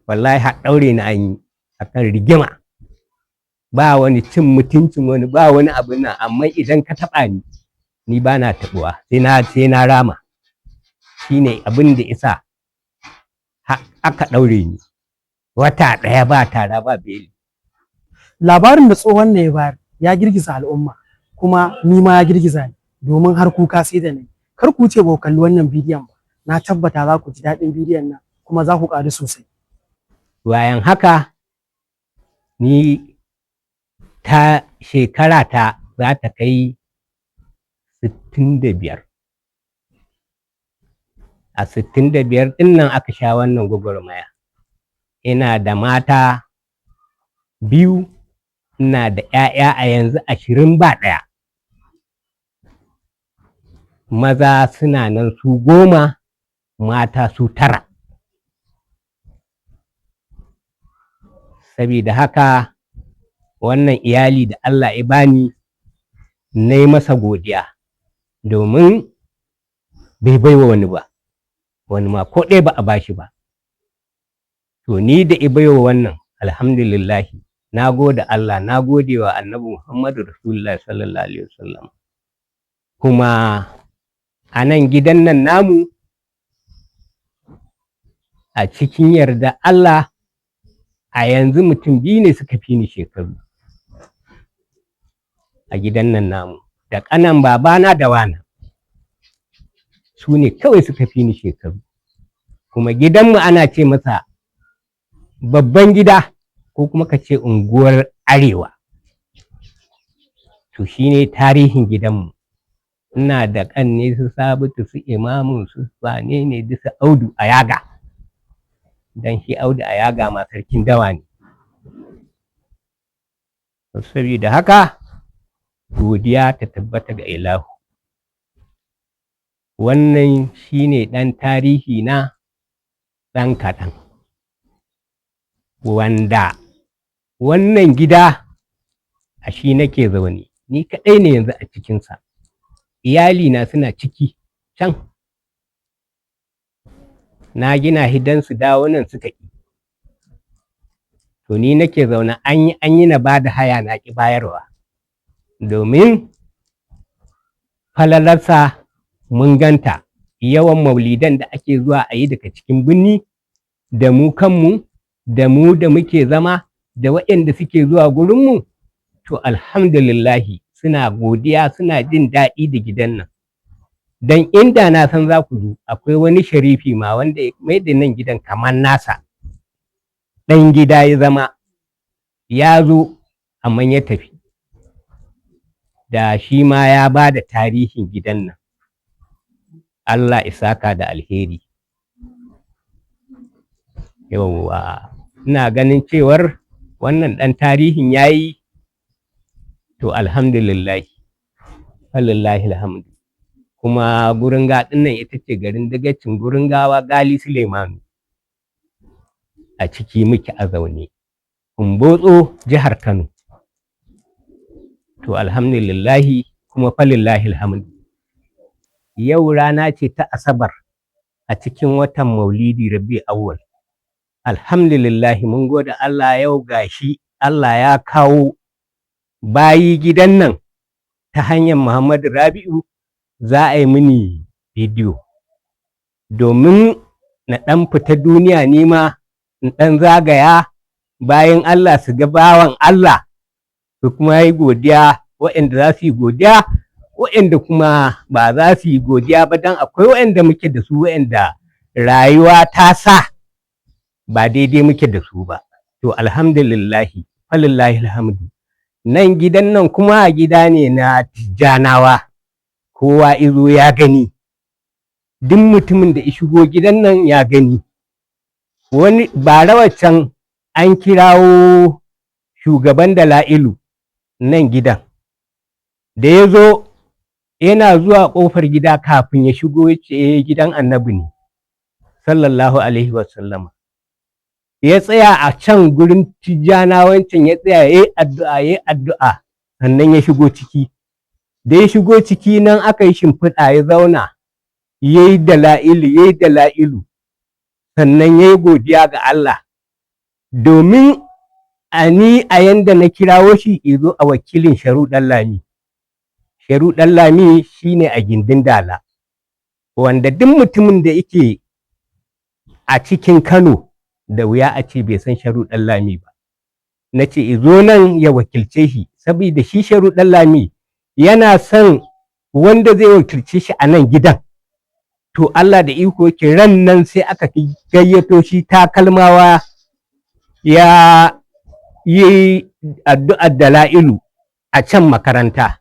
Wallahi har ɗaure ni an yi akan rigima. Ba wani cin mutuncin wani, ba wani abin nan, amma idan ka taɓa ni, ni ba na taɓuwa, sai na rama. Shine abin da isa aka ɗaure ni wata ɗaya ba tara ba beli. Labarin da tsohon ne ya bayar ya girgiza al'umma, kuma ni ma ya girgiza ni, domin har kuka sai da ni. Kar ku wuce ba ku kalli wannan bidiyon ba. Na tabbata za ku ji daɗin bidiyon nan kuma za ku ƙaru sosai. Bayan haka, ni ta shekara ta za ta kai 65. A 65 ɗin nan aka sha wannan gwagwarmaya. Ina da mata biyu, ina da ‘ya'ya a yanzu 21. Maza suna nan su 10, mata su 9. Sabida haka, wannan iyali da Allah ya bani, na yi masa godiya, domin bai baiwa wani ba, wani ma ko ɗaya ba a bashi ba. To, ni da i baiwa wannan, alhamdulillahi, na gode Allah, na gode wa Annabi Muhammadu Rasulullahi sallallahu alaihi wasallam. Kuma a nan gidan nan namu, a cikin yarda Allah, a yanzu mutum biyu ne suka fi ni shekaru a gidan nan namu, da ƙanan babana da wana, su ne kawai suka fi ni shekaru. Kuma gidanmu ana ce masa babban gida, ko kuma ka ce unguwar Arewa. To, shine tarihin gidanmu. Ina da ƙanne su Sabitu, su Imamu, su wane ne, duk su Audu a Yaga, dan shi Audu a Yaga ma sarkin dawa ne. Saboda haka, godiya ta tabbata ga ilahu. Wannan shine ɗan tarihi na ɗan kaɗan, wanda wannan gida a shi nake zaune, ni kaɗai ne yanzu a cikinsa. Iyalina suna ciki can. Na gina shi don su dawo nan, suka ƙi. To, ni nake zaune. An yi an yi na ba da haya, na ƙi bayarwa, domin falalarsa mun ganta, yawan maulidan da ake zuwa a yi daga cikin birni, da mu kanmu, da mu da muke zama, da waɗanda suke zuwa gurinmu. To, alhamdulillahi, suna godiya, suna jin daɗi da gidan nan. Don inda na san za ku zo, akwai wani sharifi ma wanda ya mai da nan gidan kamar nasa, ɗan gida ya zama, ya zo amma ya tafi, da shi ma ya ba da tarihin gidan nan. Allah isaka da alheri. Yauwa, ina ganin cewar wannan ɗan tarihin ya yi. To, alhamdulillahi, falillahi alhamdu. Kuma Guringa ɗin nan ita ce garin dagacin Guringawa Gali Suleimanu. A ciki muke a zaune, Kumbotso, jihar Kano. To, alhamdulillahi, kuma falillahi alhamdu. Yau rana ce ta Asabar a cikin watan Maulidi Rabi Awwal. Alhamdulillahi, mun gode Allah, yau gashi Allah ya kawo bayi gidan nan ta hanyar Muhammadu Rabi'u, za a yi mini bidiyo domin na ɗan fita duniya, ni ma in ɗan zagaya, bayan Allah su ga bawan Allah, su kuma yi godiya, waɗanda za su yi godiya, waɗanda kuma ba za su yi godiya ba, don akwai waɗanda muke da su waɗanda rayuwa ta sa ba daidai muke da su ba. To, alhamdulillahi, falillahi alhamdu. Nan gidan nan kuma gida ne na Tijjanawa. Kowa izo ya gani, duk mutumin da ya shigo gidan nan ya gani. Wani bara waccan an kirawo shugaban Dala'ilu nan gidan. Da ya zo, yana zuwa ƙofar gida, kafin ya shigo ya ce, "Gidan Annabi ne sallallahu alaihi wasallama." Ya tsaya a can gurin Tijjana wancan, ya tsaya ya yi addu'a, ya yi addu'a, sannan ya shigo ciki. Da ya shigo ciki nan aka yi shimfiɗa, ya zauna, ya yi dala'ilu, ya yi dala'ilu, sannan ya yi godiya ga Allah. Domin a ni a yanda na kirawo shi izo a wakilin Sharu Ɗanlami. Sharu Ɗanlami shine a gindin Dala, wanda duk mutumin da yake a cikin Kano da wuya a ce bai san Sharu Ɗanlami ba. Na ce izo nan ya wakilce shi, saboda shi Sharu Ɗanlami yana son wanda zai wakilce shi a nan gidan. To Allah da iko yake, ran nan sai aka gayyato shi takalmawa ya yi addu'ar dala'ilu a can makaranta.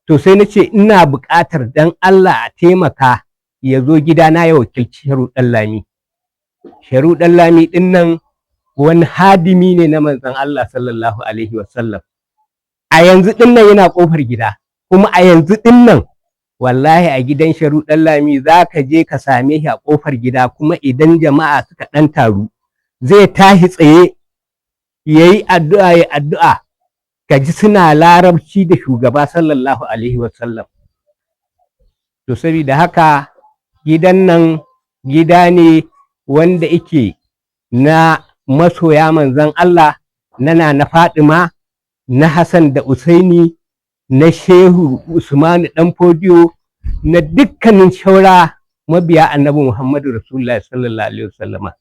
To sai na ce ina buƙatar dan Allah a taimaka ya zo gidana ya wakilci Sharu Ɗanlami. Sharu Ɗanlami ɗin nan wani hadimi ne na manzon Allah sallallahu alaihi wasallam. A yanzu ɗin nan yana ƙofar gida, kuma a yanzu ɗin nan wallahi a gidan Sharu Ɗanlami za ka je ka same shi a ƙofar gida, kuma idan jama'a suka ɗan taru zai tashi tsaye ya yi addu'a, ya addu'a, ka ji suna larabci da shugaba sallallahu alaihi wasallam. To saboda haka gidan nan gida ne wanda yake na masoya manzon Allah, na na Fadima, na Hassan da Usaini, na Shehu Usmanu ɗan Fodiyo, na dukkanin shaura mabiya Annabi Muhammadu Rasulullahi sallallahu alaihi wasallama.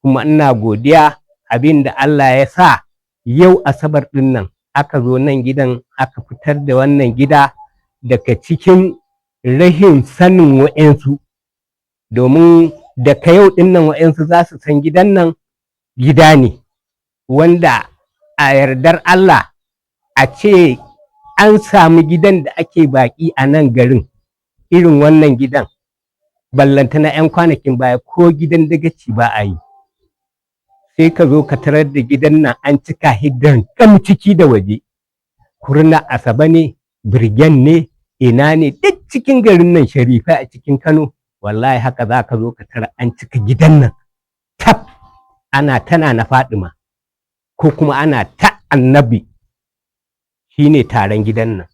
Kuma ina godiya abin da Allah ya sa yau Asabar ɗin nan aka zo nan gidan aka fitar da wannan gida daga cikin rahin sanin wa'yansu, domin daga yau ɗin nan wa'yansu za su san gidan nan gida ne wanda a yardar Allah a ce an samu gidan da ake baƙi a nan garin irin wannan gidan, ballantana 'yan kwanakin baya ko gidan dagaci ba a yi. Sai ka zo ka tarar da gidan nan an cika hidan kam ciki da waje, Kurna Asaba ne, Birgen ne, ina ne, duk cikin garin nan, Sharifai a cikin Kano, wallahi haka za ka zo ka tara an cika gidan nan tab, ana tana na Fadima ko kuma ana ta Annabi, shine taron gidan nan.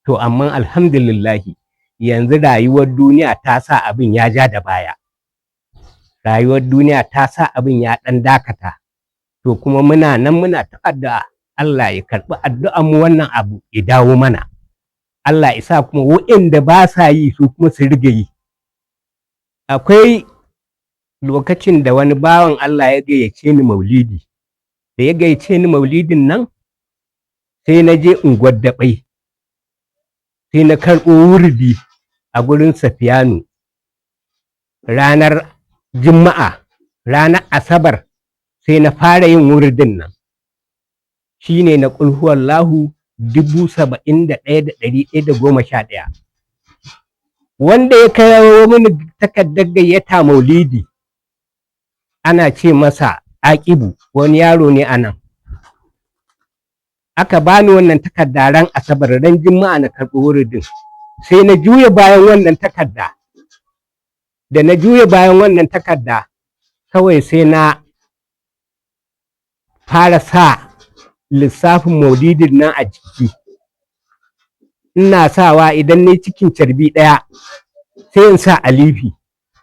To amma alhamdulillahi yanzu rayuwar duniya ta sa abin ya ja da baya, rayuwar duniya ta sa abin ya ɗan dakata. To kuma muna nan muna ta addu'a Allah ya karɓi addu'an mu, wannan abu ya dawo mana, Allah ya sa kuma waɗanda ba sa yi su kuma su riga yi. Akwai lokacin da wani bawan Allah ya gayyace ni maulidi. Da ya gayyace ni maulidin nan, sai na je unguwar Daɓai, sai na karɓo wurdi a gurin Safiyanu ranar Juma'a. Ranar Asabar sai na fara yin wurdin nan, shine na ƙulhuwallahu 71,111. Wanda ya kawo mini takardar gayyata maulidi ana ce masa Aƙibu, wani yaro ne a nan. Aka bani wannan takarda ran Asabar, ran Juma'a na karɓi wuridin. Sai na juya bayan wannan takarda. Da na juya bayan wannan takarda, kawai sai na fara sa lissafin maulidin nan a jiki. Ina sawa, idan na cikin carbi ɗaya sai in sa alifi,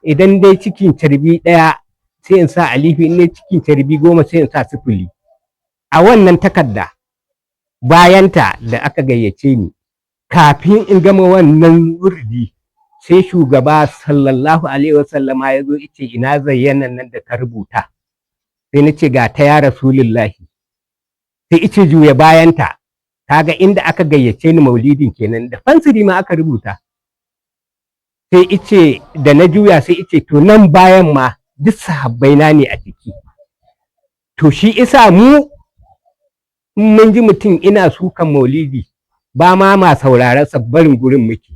idan dai cikin carbi ɗaya sai in sa alifi, in dai cikin carbi 10 sai in sa sifili a wannan takarda bayanta da aka gayyace ni. Kafin in gama wannan wurdi, sai shugaba sallallahu alaihi wasallama ya zo, ce ina zayyanan nan da ka rubuta? Sai na ce ga ta ya Rasulullahi. Sai ice juya bayanta. Kaga inda aka gayyace ni maulidin kenan, da fansiri ma aka rubuta. Sai ice da na juya, sai ice to nan bayan ma duk sahabbaina ne a ciki. To shi isa mu in mun ji mutum ina sukan maulidi, ba ma ma sauraron barin gurin muke.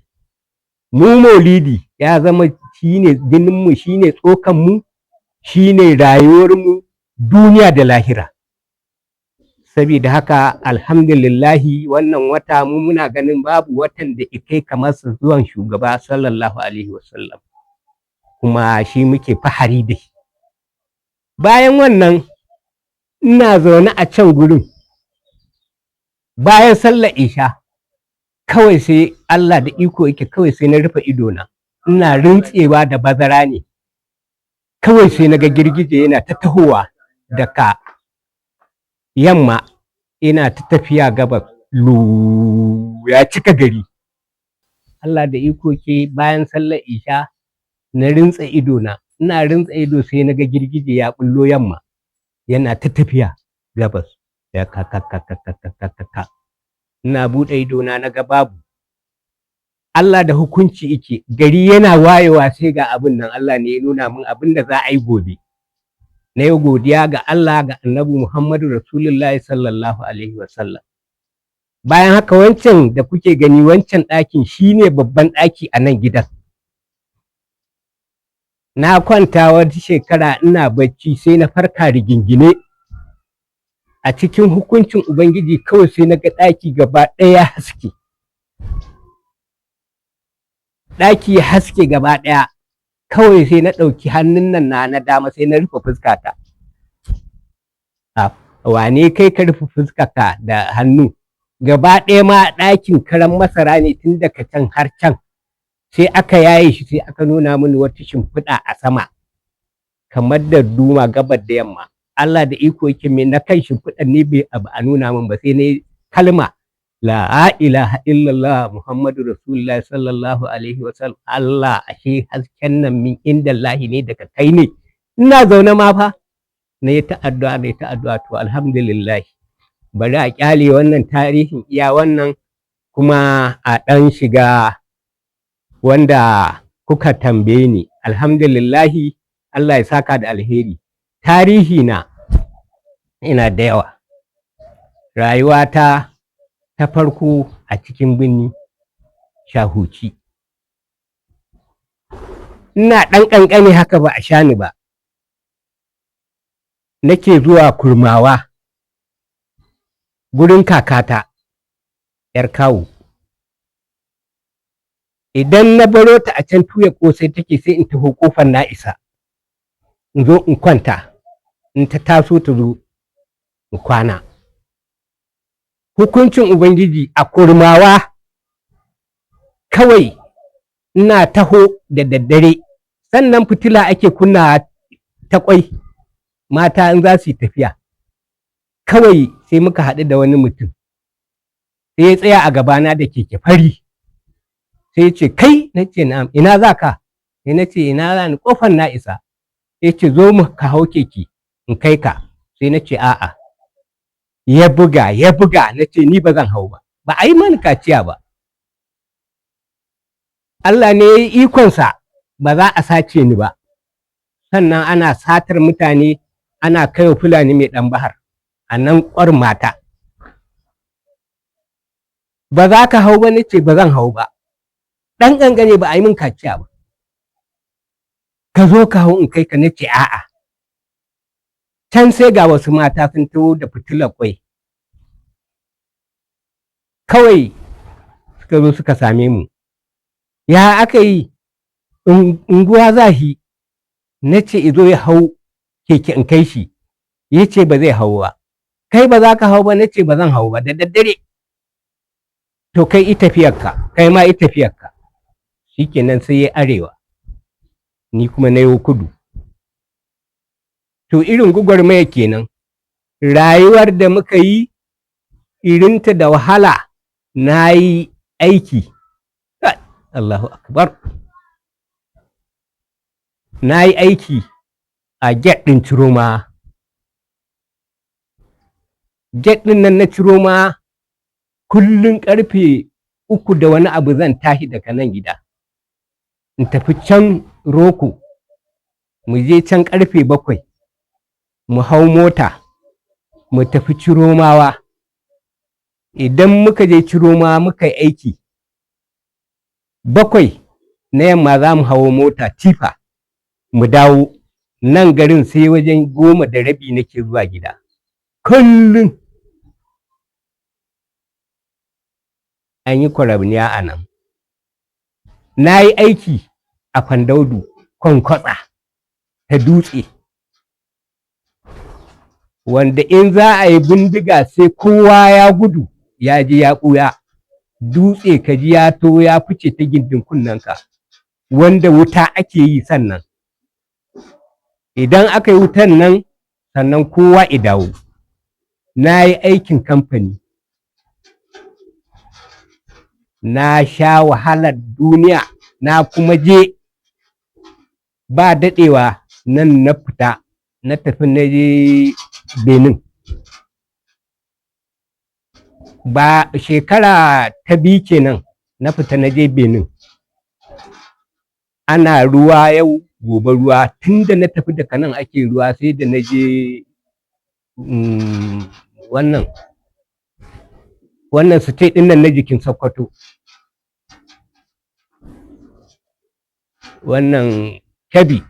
Mu maulidi ya zama shine jininmu, shine tsokanmu, shine rayuwarmu duniya da lahira. Saboda haka alhamdulillahi wannan wata mu muna ganin babu watan da ikai kamar sa zuwan shugaba sallallahu alaihi wasallam, kuma shi muke fahari da shi. Bayan wannan, ina zaune a can gurin bayan sallar isha, kawai sai Allah da iko yake, kawai sai na rufe idona, ina rintsewa da bazara ne, kawai sai na ga girgije yana ta tahowa daga Yamma ina ta tafiya gabas, lu ya cika gari. Allah da iko ke, bayan sallar isha na rintsa ido na, ina rintsa ido sai na ga girgije ya bullo yamma, yana ta tafiya gabas, ya ka ka ka ka ka ka ka ka. Ina buɗe ido na, na ga babu. Allah da hukunci ike, gari yana wayewa sai ga abin nan. Allah ne ya nuna min abin da za a yi gobe. Na yi godiya ga Allah, ga Annabi Muhammadu Rasulullahi sallallahu alaihi wasallam. Bayan haka, wancan da kuke gani, wancan ɗakin shine babban ɗaki a nan gidan. Na kwanta wata shekara ina bacci, sai na farka rigingine. A cikin hukuncin Ubangiji, kawai sai na ga ɗaki gaba ɗaya haske, ɗaki ya haske gaba ɗaya. Kawai sai na ɗauki hannun nan na dama, sai na rufe fuskata. Wane kai ka rufe fuskarka da hannu? Gaba ɗaya ma ɗakin karan masara ne tun daga can har can. Sai aka yaye shi, sai aka nuna mini wata shimfiɗa a sama kamar da duma gabar da yamma. Allah da iko yake, mai na kan shimfiɗan ne bai abu a nuna min ba, sai na kalma la ilaha illallah Muhammadu Rasulullahi sallallahu alaihi wasallam. Allah, ashe hasken nan min inda Allahi ne, daga kai ne. Ina zaune ma fa na yi ta addu'a, na yi ta addu'a. To, alhamdulillah, bari a kyale wannan tarihin iya wannan, kuma a ɗan shiga wanda kuka tambaye ni. Alhamdulillahi, Allah ya saka da alheri. Tarihi na ina da yawa. Rayuwata ta farko a cikin birni Shahuci, ina ɗan ƙanƙani haka, ba a sha ni ba, nake zuwa Kurmawa gurin kakata 'yar kawu. Idan na baro ta a can tuya ƙosai take, sai in taho ƙofar na isa, in zo in kwanta, in ta taso ta zo in kwana. Hukuncin Ubangiji, a Kurmawa kawai ina taho da daddare, sannan fitila ake kunna ta kwai, mata in za su yi tafiya. Kawai sai muka haɗu da wani mutum, sai ya tsaya a gabana da keke fari, sai ya ce, "Kai." Na ce, "Na'am." "Ina za ka?" Sai na ce, "Ina za ni? Kofar na isa." Ya ce, "Zo mu ka hau keke in kai ka." Sai na ce, "A'a." Ya buga, ya buga, na ce ni ba zan hau ba, ba a yi mani kaciya ba. Allah ne ya yi ikonsa, ba za a sace ni ba. Sannan ana satar mutane, ana kaiwa Fulani mai ɗan bahar a nan ƙwar mata. "Ba za ka hau ba?" Na ce ba zan hau ba. Ɗan ƙanƙane, ba a yi min kaciya ba. "Ka zo ka hau in kai ka." Na ce a'a. Can sai ga wasu mata sun taho da fitilar kwai, kawai suka zo suka same mu. "Ya aka yi? Unguwa zahi." Na ce izo ya hau keke in kai shi, ya ce ba zai hau ba. "Kai ba za ka hau ba?" Na ce ba zan hau ba da daddare. "To, kai i tafiyarka, kai ma i tafiyarka." Shikenan, sai ya arewa, ni kuma na yi kudu. To, irin gwagwarmaya kenan rayuwar da muka yi, irinta da wahala. Na yi aiki, Allahu akbar, na yi aiki a gate ɗin Ciroma. Gate ɗin nan na Ciroma, kullum ƙarfe 3 da wani abu zan tashi daga nan gida in tafi can Roko. Mu je can ƙarfe 7, mu hau mota mu tafi Ciromawa. Idan muka je Ciromawa muka yi aiki, 7 na yamma za mu hawo mota tifa mu dawo nan garin, sai wajen 10:30 nake zuwa gida kullum. An yi kwaramniya a nan. Na yi aiki a Fandaudu, kwankwatsa ta dutse, wanda in za a yi bindiga sai kowa ya gudu ya ji ya ɓuya. Dutse ka ji ya to ya fice ta gindin kunnenka, wanda wuta ake yi. Sannan idan aka yi wutan nan, sannan kowa i dawo. Na yi aikin kamfani, na sha wahalar duniya, na kuma je ba daɗewa nan na fita na tafi na je Benin. Ba shekara ta 2 kenan na fita na je Benin. Ana ruwa yau gobe ruwa, tun da na tafi daga nan ake ruwa sai da na je wannan state ɗin nan na jikin Sokoto. Wannan Kebbi.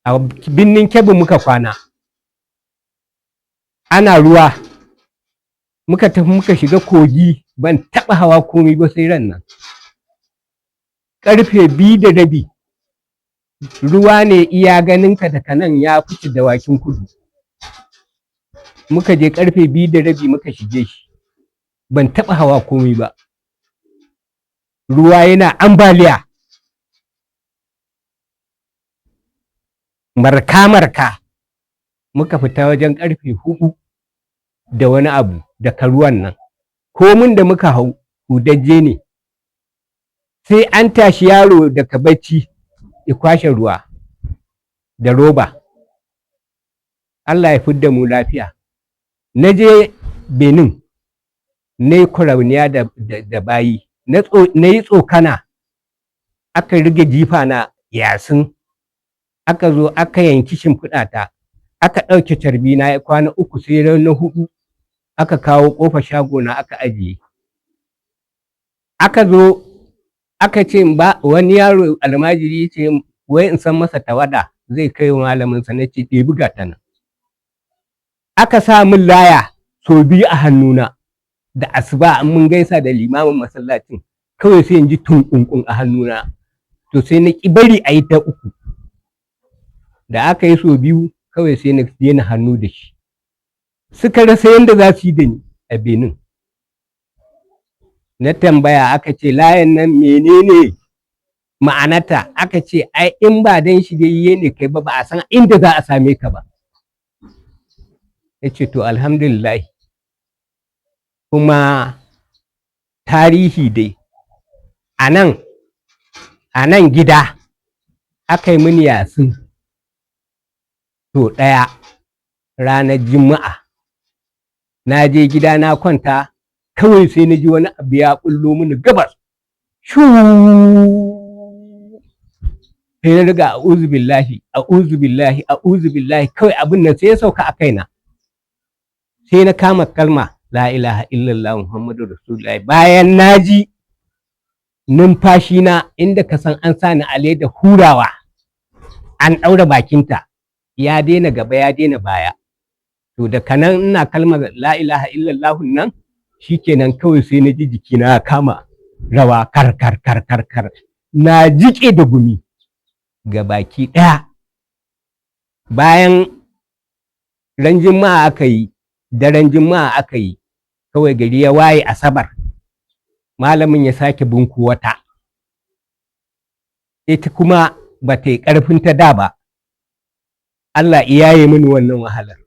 A birnin Kebbi muka kwana. Ana ruwa. Muka tafi muka shiga kogi, ban taɓa hawa komai ba sai ran nan. 2:30 ruwa ne iya ganinka daga nan ya fice Dawakin Kudu. Muka je 2:30 muka shige shi. Ban taɓa hawa komai ba. Ruwa yana ambaliya. Marka-marka. Muka fita wajen 4:00 da wani abu daga ruwan nan. Komin da muka hau hudajje ne. Sai an tashi yaro daga bacci ya kwashe ruwa da roba. Allah ya fidda mu lafiya. Na je Benin, na yi kurauniya da bayi, na yi tsokana, aka rige jifa na yasin, aka zo aka yanki shimfiɗata, aka ɗauke carbi na ya kwana 3 sai ran na 4 aka kawo ƙofar shagona aka ajiye. Aka zo aka ce ba wani yaro almajiri ce wai in san masa tawada zai kai wa malaminsa, na ce ɗebi gata nan. Aka sa min laya sau 2 a hannuna da asuba in mun gaisa da limamin masallacin kawai sai in ji tunƙunƙun a hannuna, to sai na ƙi bari a yi ta 3. Da aka yi sau 2 kawai sai na daina hannu da shi. Suka rasa yadda za su yi da ni a Benin. Na tambaya aka ce layan nan menene ma'anata, aka ce ai in ba dan shiryayye ne kai ba ba a san inda za a same ka ba. Ya ce to alhamdulillah. Kuma tarihi dai a nan gida aka yi mini yasin to 1 ranar Juma'a. Na je gida na kwanta kawai sai na ji wani abu ya ɓullo mini gabas. Shuu! Sai na riga a'udhu billahi, a'udhu billahi, a'udhu billahi, kawai abin nan sai ya sauka a kaina. Sai na kama kalma la ilaha illallah Muhammadu Rasulullahi. Bayan na ji numfashina inda ka san an sa ni a leda hurawa, an ɗaura bakinta, ya daina gaba ya daina baya. To daga nan ina kalmar la ilaha illallah nan shikenan kawai sai na ji jikina ya kama rawa kar kar kar kar kar. Na jiƙe da gumi ga baki ɗaya. Bayan ran Juma'a aka yi, daren Juma'a aka yi, kawai gari ya waye Asabar. Malamin ya sake bunku wata. Ita kuma ba ta yi ƙarfin ta da ba. Allah ya yaye mini wannan wahalar.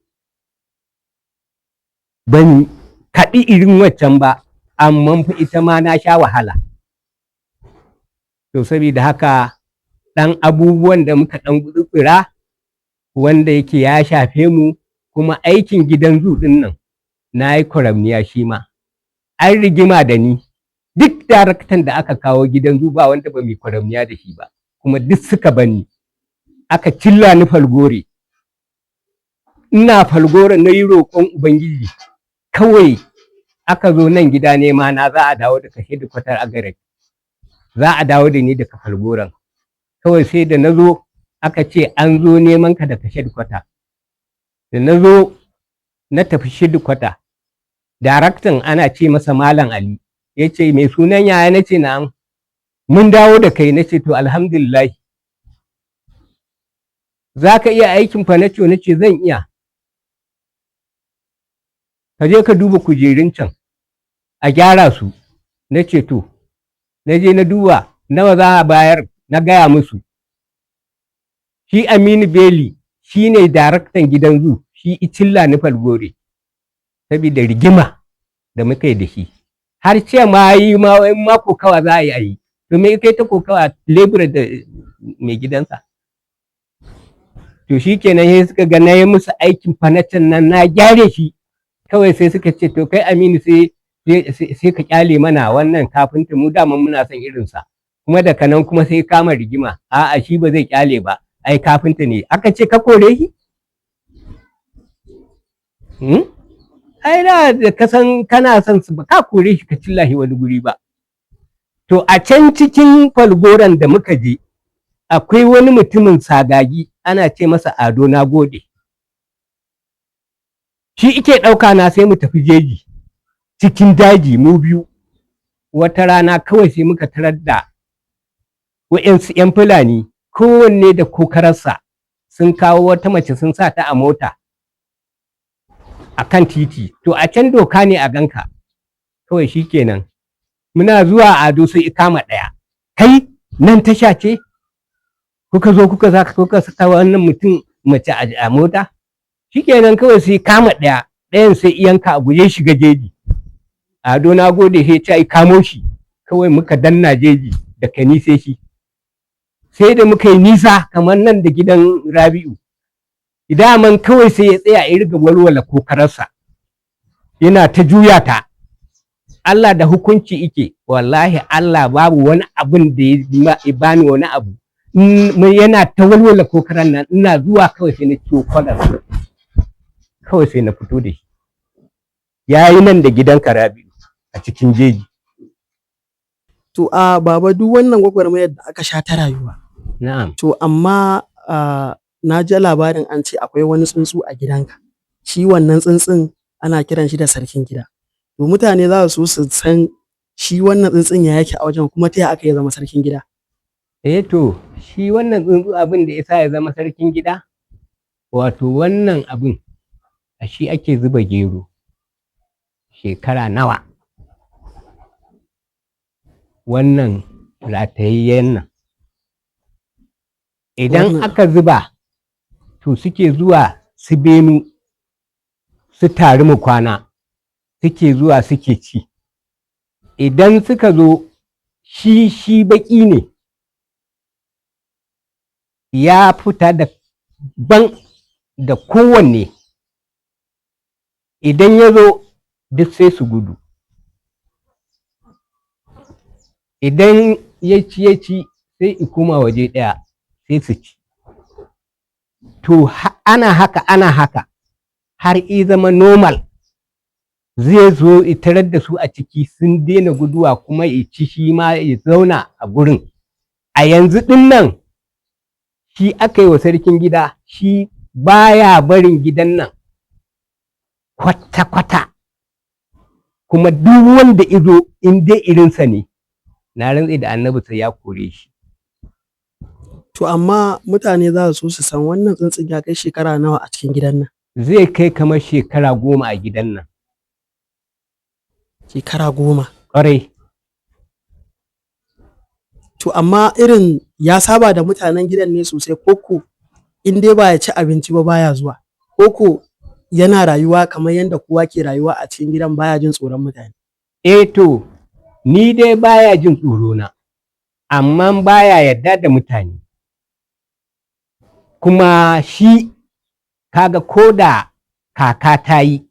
Ban kaɗi irin waccan ba, amma fa ita ma na sha wahala. To saboda haka ɗan abubuwan da muka ɗan gutsura wanda yake ya shafe mu, kuma aikin gidan zu ɗin nan na yi kwaramniya shi ma. An rigima da ni, duk daraktan da aka kawo gidan zu ba wanda ba mu yi kwaramniya da shi ba, kuma duk suka banni. Aka cilla ni Falgore. Ina Falgore na yi roƙon Ubangiji, kawai aka zo nan gida nema na za a dawo daga hedikwatar Agaric. Za a dawo da ni daga Falgoren. Kawai sai da na zo aka ce an zo neman ka daga hedikwata. Da na zo na tafi hedikwata, daraktan ana ce masa Malam Ali. Ya ce mai sunan yaya, na ce na'am. Mun dawo da kai, na ce to alhamdulillah. Za ka iya aikin fa? Na ce zan iya. Ka je ka duba kujerun can a gyara su. Na ce to. Na je na duba nawa za a bayar, na gaya musu. Shi Aminu Beli shi ne daraktan gidan zu, shi Shi icilla ni Falgore saboda rigima da muka yi da shi, har ce ma yi ma wai ma kokawa za a yi a yi. To me kai ta kokawa, lebura da mai gidansa? To shi kenan, sai suka ga na yi musu aikin fanacin nan, na gyare shi. Kawai sai suka ce, "To kai Aminu, sai sai ka kyale mana wannan kafinta, mu daman muna son irinsa." Kuma daga nan kuma sai kama rigima, a'a, shi ba zai kyale ba, ai kafinta ne. Aka ce ka kore shi. Ai da ka san kana son su, ba ka kore shi ka cillahi wani guri ba. To a can cikin Falgoran da muka je, akwai wani mutumin Sagagi, ana ce masa Ado na Gode. Shi ike ɗauka na, sai mu tafi jeji, cikin daji, mu biyu. Wata rana kawai sai muka tarar da wa'yansu 'yan Fulani, kowanne da kokararsa, sun kawo wata mace sun sa ta a mota a kan titi. To a can doka ne a ganka. Kawai shi kenan, muna zuwa, Ado sai i kama ɗaya, "Kai, nan tasha ce kuka zo kuka saka kuka saka wannan mutum mace a mota?" Shikenan, kawai sai kama ɗaya, ɗayan sai iyanka a guje shiga jeji. Ado na Gode sai ta kamo shi. Kawai muka danna jeji da kani sai shi. Sai da muka yi nisa kamar nan da gidan Rabi'u daman, kawai sai ya tsaya ya riga walwala kokararsa, yana ta juya ta. Allah da hukunci ike, wallahi Allah babu wani abin da ya bani wani abu. Yana ta walwala kokaran nan, ina zuwa kawai sai na ciwo kwalar, kawai sai na fito da shi. Ya yi nan da gidan Rabi'u a cikin jeji. To a baba, duk wannan gwagwarmayar da aka sha ta rayuwa. Na'am. To amma na ji labarin an ce akwai wani tsuntsu a gidanka. Shi wannan tsuntsun ana kiran shi da sarkin gida. To mutane za su so su san shi wannan tsuntsun ya yake a wajen, kuma ta ya aka ya zama sarkin gida. Eh to, shi wannan tsuntsu, abin da ya sa ya zama sarkin gida, wato wannan abin a shi ake zuba gero shekara nawa. Wannan ratayayyen nan. Idan aka zuba, to suke zuwa su benu su tari mu kwana, suke zuwa suke ci. Idan suka zo, shi baƙi ne, ya fita da ban da kowanne. Idan ya zo, duk sai su gudu. Idan ya ci ya ci, sai i koma waje ɗaya, sai su ci. To ana haka, ana haka, har i zama normal. Zai zo i tarar da su a ciki, sun daina guduwa, kuma i ci, shi ma ya zauna a gurin. A yanzu ɗin nan shi aka yi wa sarkin gida, shi baya barin gidan nan kwata-kwata. Kuma duk wanda izo, in dai irinsa ne, na rantse da Annabi sai ya kore shi. To amma mutane za su so su san wannan tsuntsun ya kai shekara nawa a cikin gidan nan? Zai kai kamar shekara 10 a gidan nan. Shekara 10. Ƙwarai. To amma irin ya saba da mutanen gidan ne sosai, koko in dai ba ya ci abinci ba baya zuwa, koko yana rayuwa kamar yadda kowa ke rayuwa a cikin gidan, baya jin tsoron mutane? Eh to, ni dai baya jin tsoro na, amma baya yarda da mutane. Kuma shi kaga ko da kaka ta yi,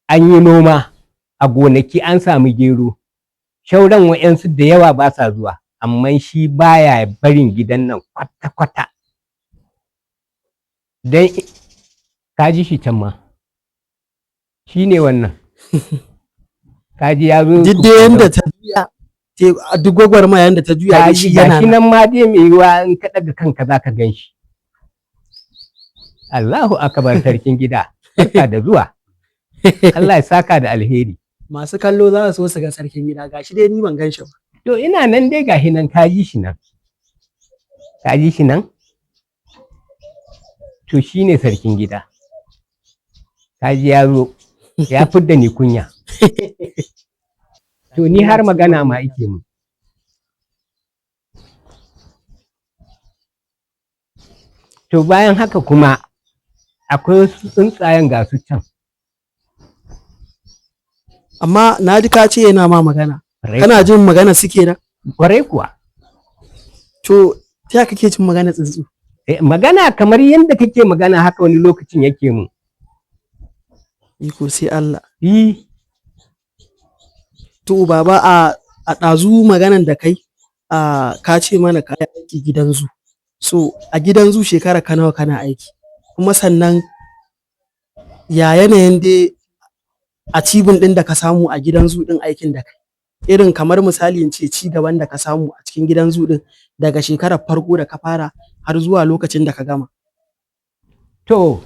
an yi noma a gonaki, an samu gero, shauran wa'yansu da yawa ba sa zuwa, amma shi baya barin gidan nan kwata-kwata. Don ka ji shi can ma, shi ne wannan. Ka ji ya zo. Duk dai yanda ta juya, duk gwagwarmaya yanda ta juya dai Ka shi ji yana gashi nan. Nan ma dai mai yiwuwa in ka ɗaga kanka za ka gan shi. Allahu akbar, sarkin gida, barka da zuwa. Allah ya saka da alheri. Masu kallo za su so su ga sarkin gida, gashi dai ni ban gan shi ba. To ina nan dai, gashi nan, ka ji shi nan. Ka ji shi nan? To shi ne sarkin gida. Ka ji ya zo, ya fidda ni kunya. To ni har magana ma ike mu. To bayan haka kuma Akwai wasu tsuntsayen ga su can. Amma na ji ka ce yana ma magana. Kana jin magana suke nan? Kwarai kuwa. To, ta ya kake jin magana tsuntsu? Magana kamar yadda kake magana haka wani lokacin yake mun. Iko sai Allah. Yi. To baba, a ɗazu maganan da kai a ka ce mana ka yi aiki gidan zu. So a gidan zu shekara ka nawa kana aiki? Kuma sannan ya yanayin dai achievement ɗin da ka samu a gidan zu ɗin aikin da kai? Irin kamar misali in ce ci gaban da ka samu a cikin gidan zu ɗin daga shekarar farko da ka fara har zuwa lokacin da ka gama. To.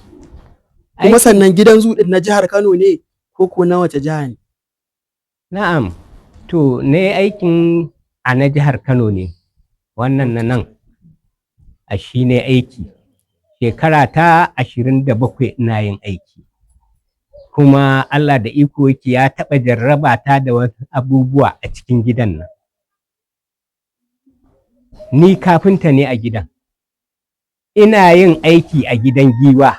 Kuma sannan gidan zu ɗin na jihar Kano ne ko ko na wace jiha ne? Na'am. To, na yi aikin a na jihar Kano ne, wannan na nan, a shi ne aiki. Shekara ta 27 ina yin aiki. Kuma Allah da iko yake ya taɓa jarraba ta da wasu abubuwa a cikin gidan nan. Ni kafinta ne a gidan. Ina yin aiki a gidan giwa.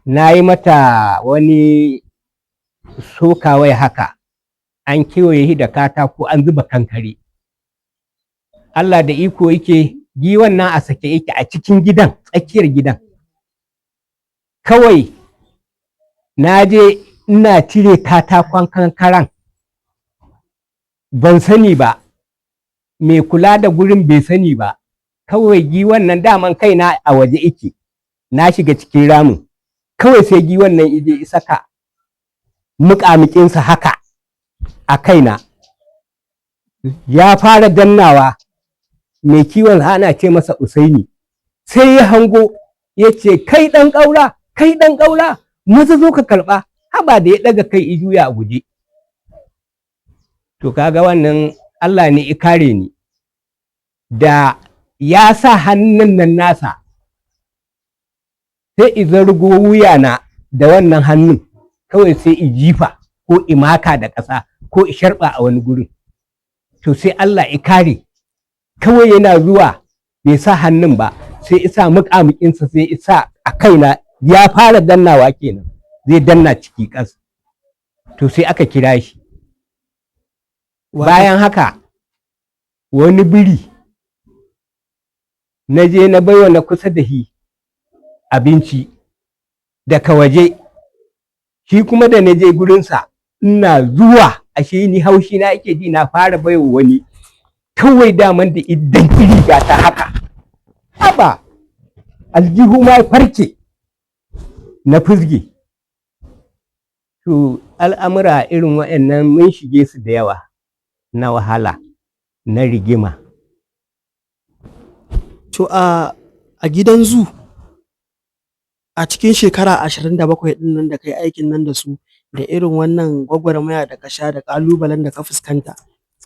Na yi mata wani sokawai haka, an kewaye shi da katako an zuba kankare. Allah da iko yake giwan nan a sake yake a cikin gidan, tsakiyar gidan. Kawai na je ina cire katakon kankaran, ban sani ba, mai kula da gurin bai sani ba, kawai giwan nan daman kaina a waje yake, na shiga cikin ramin, kawai sai giwan nan ije isaka muƙamuƙinsa haka a kaina. Ya fara dannawa, mai kiwon ana ce masa Usaini, sai ya hango ya ce, kai ɗan ƙaura, kai ɗan ƙaura, maza zo ka karɓa. Haba da ya ɗaga kai i juya a guje. To kaga wannan Allah ne i kare ni. Da ya sa hannun nan nasa, sai i zargo wuyana da wannan hannun, kawai sai i jifa ko i maka da ƙasa ko i sharɓa a wani gurin. To sai Allah i kare, kawai yana zuwa bai sa hannun ba, sai isa muƙamuƙinsa sai isa a kaina, ya fara dannawa kenan, zai danna ciki ƙas. To sai aka kira shi. Bayan haka wani biri na je na baiwa na kusa da shi abinci daga waje, shi kuma da na je gurinsa ina zuwa, ashe ni haushi na ake ji na fara baiwa wani, kawai daman da idan riga ta haka, haba aljihu ma farke na fizge. To al'amura irin waɗannan mun shige su da yawa, na wahala, na rigima. To a gidan zu a cikin shekara 27 ɗin nan da kai aikin nan da su, da irin wannan gwagwarmaya da ka sha da ƙalubalen da ka fuskanta,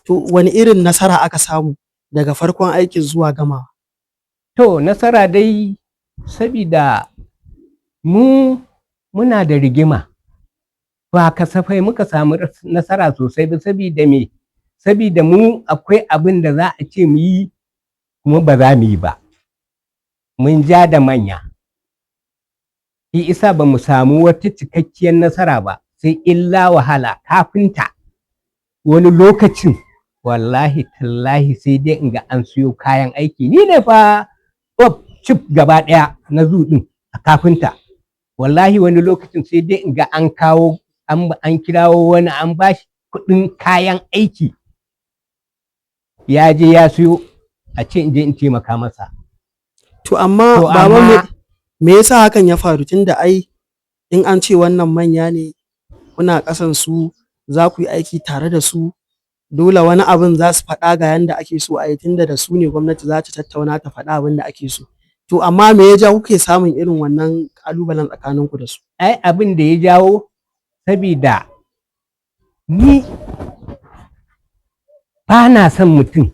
to wani irin nasara aka samu daga farkon aikin zuwa gamawa? To nasara dai, sabida mu muna da rigima, ba kasafai muka samu nasara sosai ba, sabida me? Sabida mu akwai abin da za a ce mu yi kuma ba za mu yi ba. Mun ja da manya. Shi isa ba mu samu wata cikakkiyar nasara ba, sai illa wahala kafinta. Wani lokacin wallahi tallahi sai dai in ga an siyo kayan aiki. Ni ne fa cif gaba ɗaya na zu ɗin a kafinta. Wallahi wani lokacin sai dai in ga an kawo an kirawo wani an bashi kuɗin kayan aiki. Ya je ya siyo, a ce in je in taimaka masa. To amma baba, me yasa hakan ya faru? Tunda ai in an ce wannan manya ne, kuna ƙasan su, za ku yi aiki tare da su, dole wani abin za su faɗa ga yanda ake so a yi, tunda da su ne gwamnati za ta tattauna ta faɗa abin da ake so. To amma me ya ja kuke samun irin wannan ƙalubalen tsakaninku da su? Ai abin da ya jawo, sabida ni ba na son mutum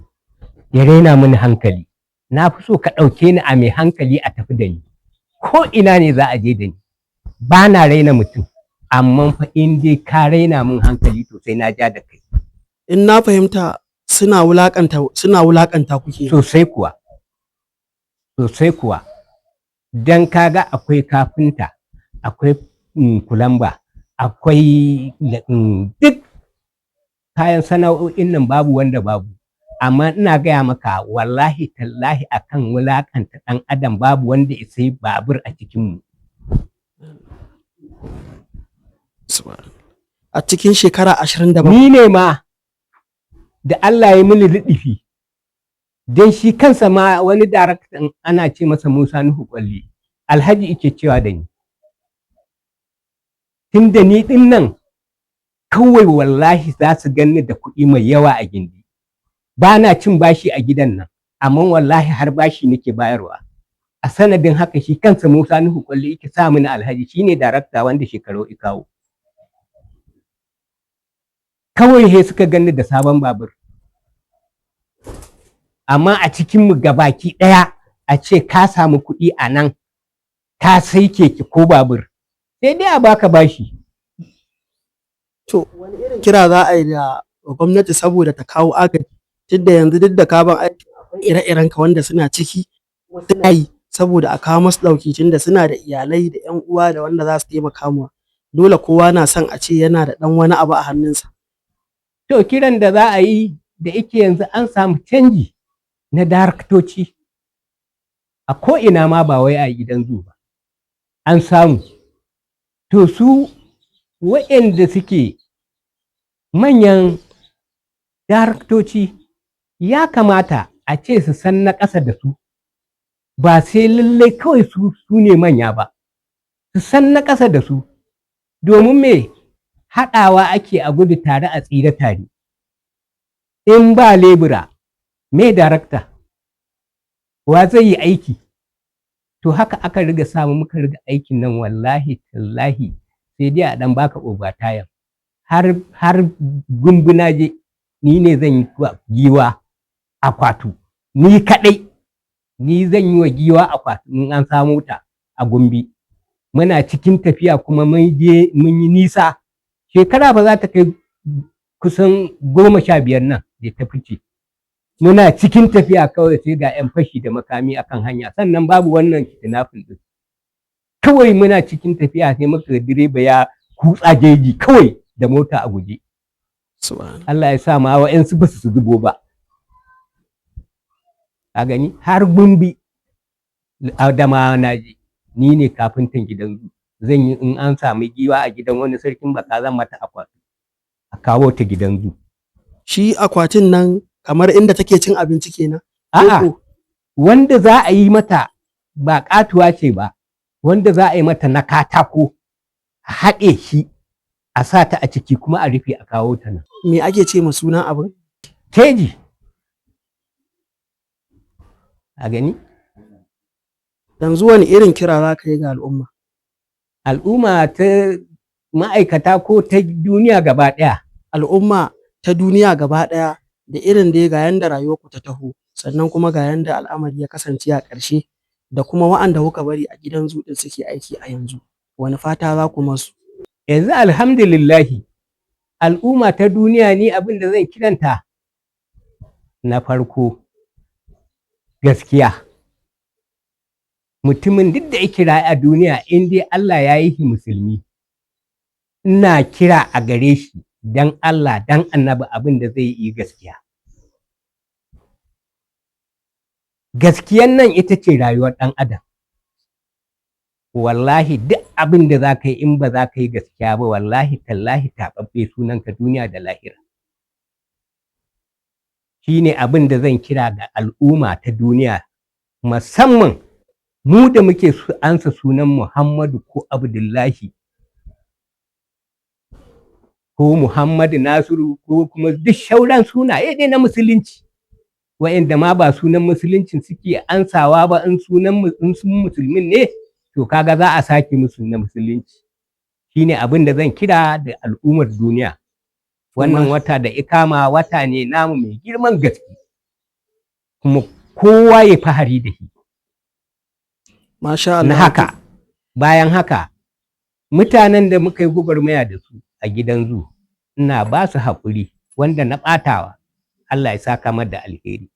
ya raina mini hankali. Na fi so ka ɗauke ni a mai hankali a tafi da ni. Ko ina ne za a je da ni. Ba na raina mutum, amma fa in dai ka raina min hankali to sai na ja da kai. In na fahimta suna wulaƙanta kuke. Sosai kuwa. Sosai kuwa. Don kaga akwai kafinta, akwai kulamba, akwai duk kayan sana'o'in nan babu wanda babu. Amma ina gaya maka, wallahi tallahi, akan wulaƙanta ɗan adam babu wanda ya sai babur a cikinmu. A cikin shekara 27. Ni ne ma da Allah ya mini liɗifi. Don shi kansa ma wani daraktan ana ce masa Musa Nuhu Kwalli, Alhaji ike cewa da ni. Tunda ni ɗin nan kawai wallahi za su ganni da kuɗi mai yawa a gindi. Ba na cin bashi a gidan nan, amma wallahi har bashi nake bayarwa. A sanadin haka shi kansa Musa Nuhu Kwalli yake sa mini Alhaji, shine darakta wanda shekaru i kawo. Kawai he suka ganni da sabon babur. Amma a cikinmu gabaki ɗaya a ce ka samu kuɗi a nan, ka sai keke ko babur, sai dai a baka bashi. To, wani irin kira za a yi da gwamnati saboda ta kawo agaji? Tunda yanzu duk da ka bar aiki, akwai ire-iren ka wanda suna ciki kuma suna yi, saboda a kawo masu ɗauki, tunda suna da iyalai da 'yan uwa da wanda za su taimaka ma. Dole kowa na son a ce yana da ɗan wani abu a hannunsa. To, kiran da za a yi, da yake yanzu an samu canji na daraktoci a ko'ina ma, ba wai a gidan zu ba. An samu. To, su waɗanda suke manyan daraktoci ya kamata a ce su san na ƙasa da su, ba sai lallai kawai su ne manya ba. Su san na ƙasa da su, domin me haɗawa ake a gudu tare a tsira tare. In ba lebura, me darakta? Wa zai yi aiki? To, haka aka riga samu muka riga aikin nan, wallahi tallahi sai dai a ɗan baka overtime. Har Gumbuna je, ni ne zan yi wa giwa akwatu, ni kaɗai. Ni zan yi wa giwa akwatu in an samo ta a Gombe. Muna cikin tafiya kuma mun je mun yi nisa. Shekara ba za ta kai kusan 15 nan da ta fice. Muna cikin tafiya kawai sai ga 'yan fashi da makami akan hanya, sannan babu wannan kidnapping ɗin. Kawai muna cikin tafiya sai muka ga direba ya kutsa jeji kawai da mota a guje. Allah ya sa ma wa'yansu ba su zubo ba. Ka gani, har Gumbi Adamawa na je, ni ne kafintan gidan zu. Zan yi in an sami giwa a gidan wani sarkin baka, zan mata akwati a kawo ta gidan zu. Shi akwatin nan kamar inda take cin abinci kenan? A'a, Ko wanda za a yi mata ba ƙatuwa ce ba, wanda za a yi mata na katako, a haɗe shi, a sa ta a ciki kuma a rufe a kawo ta nan. Me ake ce ma sunan abin? Keji. A gani? Yanzu wani irin kira za ka yi ga al'umma? Al'umma ta ma'aikata ko ta duniya gaba ɗaya? Al'umma ta duniya gaba ɗaya, da irin dai ga yanda rayuwarku ta taho, sannan kuma ga yanda al'amari ya kasance a ƙarshe, da kuma wa'anda kuka bari a gidan zu ɗin suke aiki a yanzu. Wani fata za ku masu? Yanzu alhamdulillahi, al'umma ta duniya, ni abin da zan kiranta na farko, gaskiya. Mutumin duk da yake raye a duniya, in dai Allah ya yi shi musulmi, ina kira a gare shi, dan Allah dan annabi, abin da zai yi gaskiya. Gaskiyan nan ita ce rayuwar ɗan adam. Wallahi duk abin da za ka yi, in ba za ka yi gaskiya ba, wallahi tallahi taɓaɓɓe sunanka duniya da lahira. Shi ne abin da zan kira ga al'umma ta duniya, musamman mu da muke ansa sunan Muhammadu ko Abdullahi ko Muhammadu Nasiru ko kuma duk shauran sunaye dai na musulunci. Wa'inda ma ba sunan musuluncin suke ansawa ba, in sunan in sun musulmin ne, to kaga za a sake musu na musulunci. Shi ne abin da zan kira da al'ummar duniya. Wannan wata da ikama wata ne namu mai girman gaske, kuma kowa ya fahari da shi. Masha Allah. Na haka, bayan haka, mutanen da muka yi gwagwarmaya da su a gidan zu, ina ba su haƙuri, wanda na ɓatawa, Allah ya saka mar da alheri.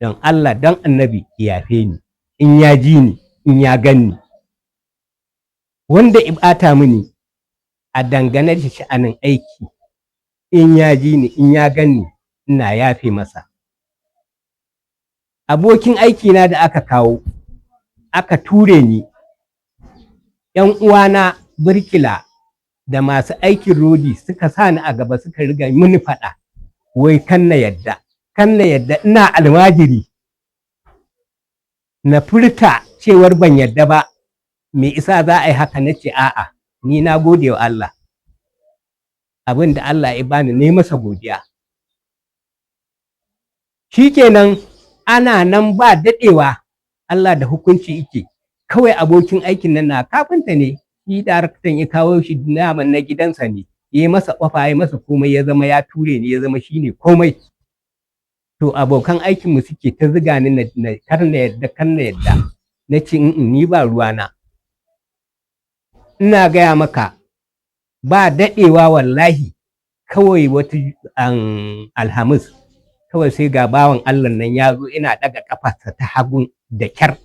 Don Allah, don annabi ya yafe ni, in ya ji ni. in ya ganni. Wanda ibata mini a dangane da sha'anin aiki, in ya ji ni, in ya ganni, ina yafe masa. Abokin aikina da aka kawo, aka ture ni, ‘yan uwana birkila da masu aikin rodi suka sa ni a gaba suka riga mini faɗa, wai kan na yadda, kan na yadda, ina almajiri. Na furta cewar ban yadda ba, me isa za a yi haka? Na ce a'a, ni na gode wa Allah. Abin da Allah ya bani ne masa godiya. Shikenan, ana nan ba daɗewa, Allah da hukunci yake. Kawai abokin aikin nan na kafinta ne, shi daraktan ya kawo shi, naman na gidansa ne, ya yi masa ƙwafa, ya masa komai, ya zama ya ture ni, ya zama shi ne komai. To abokan aikinmu suke ta ziga ni na kar na yadda, kar na yadda. Na ce in ni ba ruwana. Ina gaya maka, ba daɗewa wallahi, kawai wata Alhamis, kawai sai ga bawan Allah nan ya zo ina ɗaga ƙafarsa ta hagu da kyar.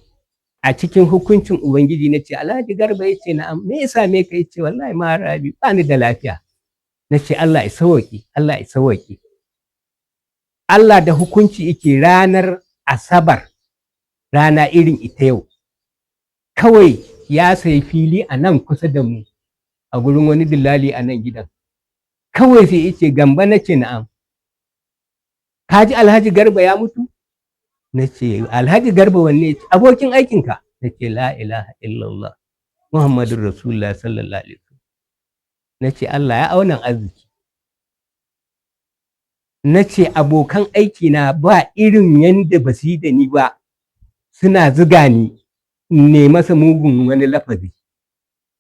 A cikin hukuncin Ubangiji na ce, Alhaji Garba? Ya ce na'am. Me ya same ka? Ya ce wallahi ma Rabi, ba ni da lafiya. Na ce Allah ya sauwaƙe, Allah ya sauwaƙe. Allah da hukunci yake, ranar Asabar, rana irin ita yau, kawai ya sayi fili a nan kusa da mu a gurin wani dillali a nan gidan. Kawai sai yace, Gamba? Na ce na'am. Ka ji Alhaji Garba ya mutu? Na ce Alhaji Garba wanne? Ya ce abokin aikinka. Na ce la ilaha illallah Muhammadun Rasulullah sallallahu alaihi wasallam. Na ce Allah ya aunan arziki. Na ce abokan aikina ba irin yanda ba su yi da ni ba, suna ziga ni ne masa mugun wani lafazi.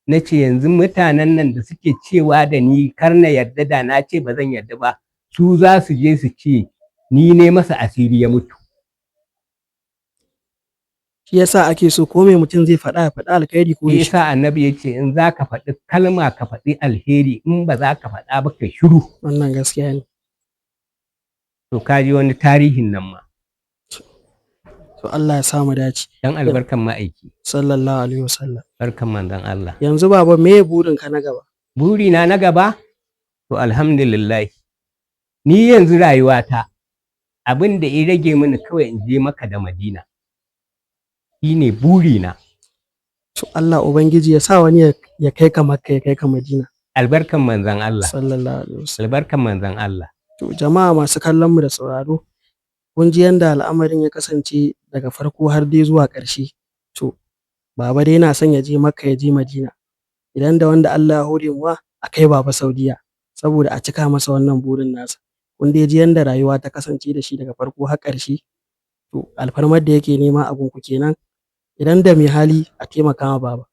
Na ce yanzu mutanen nan da suke cewa da ni kar na yarda, da na ce ba zan yarda ba, su za su je su ce ni ne masa asiri ya mutu. Shi yasa ake so ko me mutum zai faɗa, ya faɗi alkhairi ko Shi ya yasa Annabi ya ce in za ka faɗi kalma ka faɗi alheri, in ba za ka faɗa ba ka shiru. Wannan gaskiya ne. To ka ji wani tarihin nan ma. To Allah ya sa mu dace. Dan albarkan ma'aiki. Sallallahu alaihi wasallam. Barkan manzon Allah. Yanzu baba, me burin ka na gaba? Burina na gaba, to alhamdulillah, ni yanzu rayuwata abin da ya rage mini kawai in je Makka da Madina, shine burina. To Allah Ubangiji ya sa wani ya kai ka Makka, ya kai ka Madina. Albarkan manzon Allah. Sallallahu alaihi wasallam. Albarkan manzon Allah. To jama'a masu kallon mu da sauraro, kun ji yanda al'amarin ya kasance daga farko har dai zuwa ƙarshe. To baba dai yana son ya je Makka, ya je Madina. Idan da wanda Allah ya hore muwa, a kai baba Saudiya saboda a cika masa wannan burin nasa. Kun dai ji yanda rayuwa ta kasance da shi daga farko har ƙarshe. To alfarmar da yake nema a gunku kenan. Idan da mai hali, a taimaka ma baba.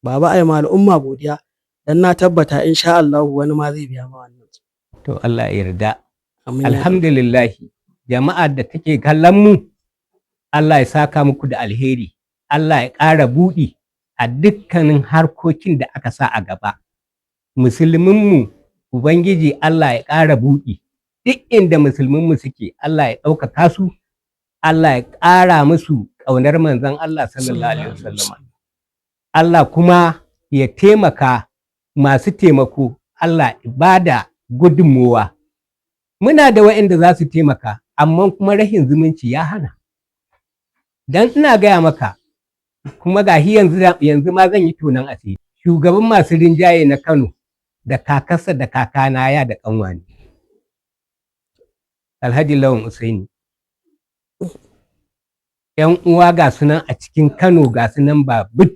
Baba, ai ma al'umma godiya, dan na tabbata insha Allahu wani ma zai biya ma wannan. To Allah ya yarda. Amin ya Rabbi. Alhamdulillah, jama'ar da take kallon mu, Allah ya saka muku da alheri, Allah ya ƙara buɗi a dukkanin harkokin da aka sa a gaba. Musulminmu, Ubangiji Allah ya ƙara buɗi duk inda musulminmu suke, Allah ya ɗaukaka su, Allah ya ƙara musu ƙaunar manzon Allah sallallahu alaihi wasallam. Allah kuma ya taimaka masu taimako, Allah ya bada gudunmowa. Muna da waɗanda za su taimaka, amma kuma rashin zumunci ya hana. Dan ina gaya maka, kuma gashi yanzu, yanzu ma zan yi tonon asiri. Shugaban masu rinjaye na Kano, da kakarsa da kakana ya da ƙanwa ne. Alhaji Lawan Usaini. ‘Yan uwa ga sunan a cikin Kano, ga sunan ba but.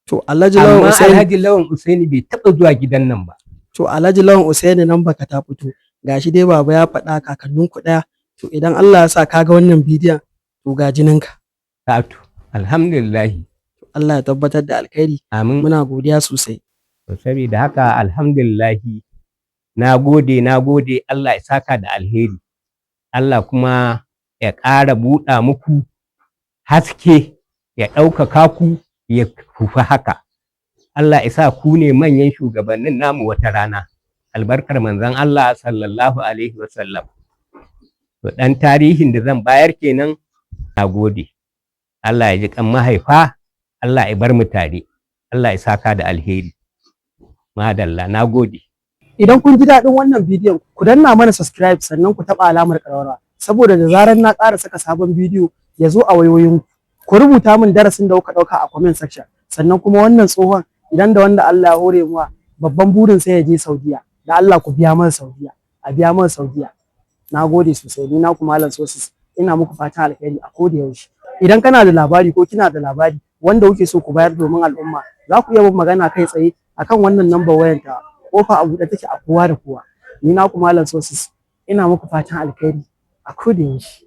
To Alhaji Lawan Amma Usaini. Alhaji Lawan Usaini bai taɓa zuwa gidan nan ba. To Alhaji Lawan Usaini, nan baka ta fito. Gashi dai baba ya faɗa kakanninku ɗaya. To idan Allah ya sa ka ga wannan bidiyon, to ga jininka. Satu, alhamdulillahi. Allah ya tabbatar da alkhairi. Amin. Muna godiya sosai. To saboda haka alhamdulillahi, na gode, na gode, Allah ya saka da alheri. Allah kuma ya ƙara buɗa muku haske, ya ɗaukaka ku ya kufi haka. Allah ya sa ku ne manyan shugabannin namu wata rana. Albarkar manzon Allah sallallahu alaihi wasallam. To ɗan tarihin da zan bayar kenan, na gode. Allah ya ji kan mahaifa, Allah ya bar mu tare, Allah ya saka da alheri. Madalla, na gode. Idan kun ji daɗin wannan bidiyon, ku danna mana subscribe, sannan ku taɓa alamar ƙararrawa, saboda da zarar na ƙara saka sabon bidiyo ya zo a wayoyinku. Ku rubuta min darasin da kuka ɗauka a comment section. Sannan kuma wannan tsohon, idan da wanda Allah ya hore muwa, babban burin sai ya je Saudiya. Da Allah ku biya mana Saudiya, a biya mana Saudiya. Na gode sosai. Ni naku Malam Sosis, ina muku fatan alheri a koda yaushe. Idan kana da labari ko kina da labari wanda kuke so ku bayar domin al'umma, za ku iya bin magana kai tsaye akan wannan number wayan ta. Kofa a buɗe take a kowa da kowa. Ni naku Malam Sosis, ina muku fatan alheri a koda yaushe.